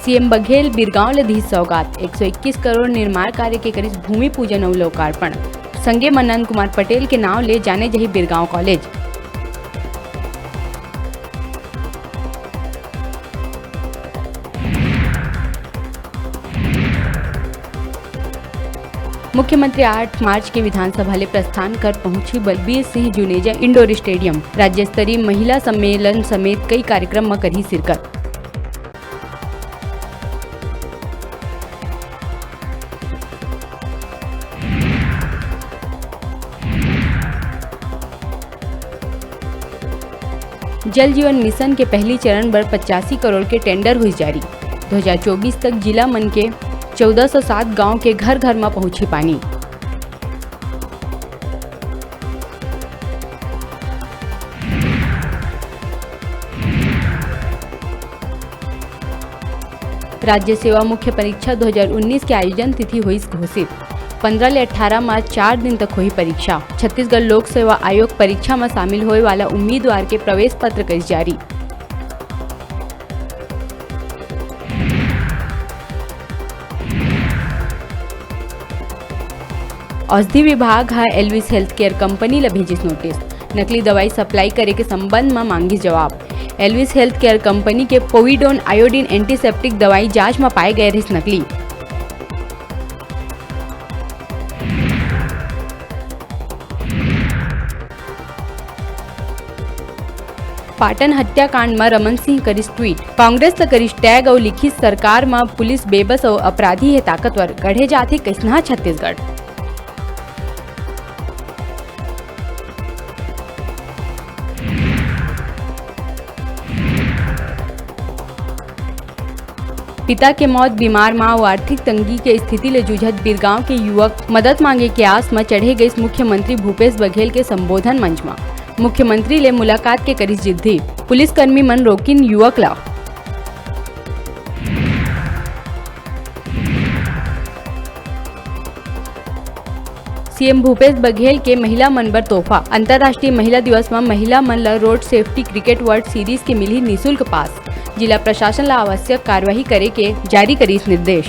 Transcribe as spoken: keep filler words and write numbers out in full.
CM Baghel Birgaon ले दिस सौगात, एक सौ इक्कीस करोड़ निर्माण कार्य के करिस भूमि पूजन अउ लोकार्पण। संगे म नंद कुमार पटेल के नांव ले जाने जाही बिरगांव कॉलेज। मुख्यमंत्री आठ मार्च के विधानसभा ले प्रस्थान कर पहुंची बलबीर सिंह जुनेजा इंडोर स्टेडियम। राज्य स्तरीय महिला सम्मेलन समेत कई कार्यक्रम म करही शिरकत। जल जीवन मिशन के पहली चरण बर पचासी करोड़ के टेंडर हुई जारी। दो हज़ार चौबीस तक जिला मन के चौदह सौ सात गांव के घर-घर म पहुंची पानी। राज्य सेवा मुख्य परीक्षा दो हज़ार उन्नीस के आयोजन तिथि होइस घोषित। पंद्रह ले अठारह मार्च, चार दिन तक होही परीक्षा। छत्तीसगढ़ लोक सेवा आयोग परीक्षा म शामिल होए वाला उम्मीदवार के प्रवेश पत्र करिस जारी। औषधि विभाग ह एल्विस हेल्थ केयर कंपनी ल भेजिस नोटिस। नकली दवाई सप्लाई करे के संबंध म मांगिस जवाब। एल्विस हेल्थ केयर कंपनी के पोविडोन आयोडीन एंटीसेप्टिक दवाई जांच म पाए गए रिहिस नकली। पाटन हत्याकांड म रमन सिंह करिस ट्वीट, कांग्रेस ल करिस टैग अउ लिखिस, सरकार म पुलिस बेबस अउ अपराधी हे ताकतवर, गढ़े जाथे कइसनहा छत्तीसगढ़। पिता के मौत, बीमार मां अउ आर्थिक तंगी के स्थिति ले जूझत बिरगांव के युवक मदद मांगे के आस म चढ़े गइस मुख्यमंत्री भूपेश बघेल के संबोधन मंच म। मुख्यमंत्री ले मुलाकात के करिस जिद्दी, पुलिसकर्मी मन रोकिन युवक ला। सीएम भूपेश बघेल के महिला मन बर तोहफा। अंतर्राष्ट्रीय महिला दिवस म महिला मन ल road safety cricket world series के मिलही निशुल्क पास। जिला प्रशासन ल आवश्यक कार्रवाई करे के जारी करिस निर्देश।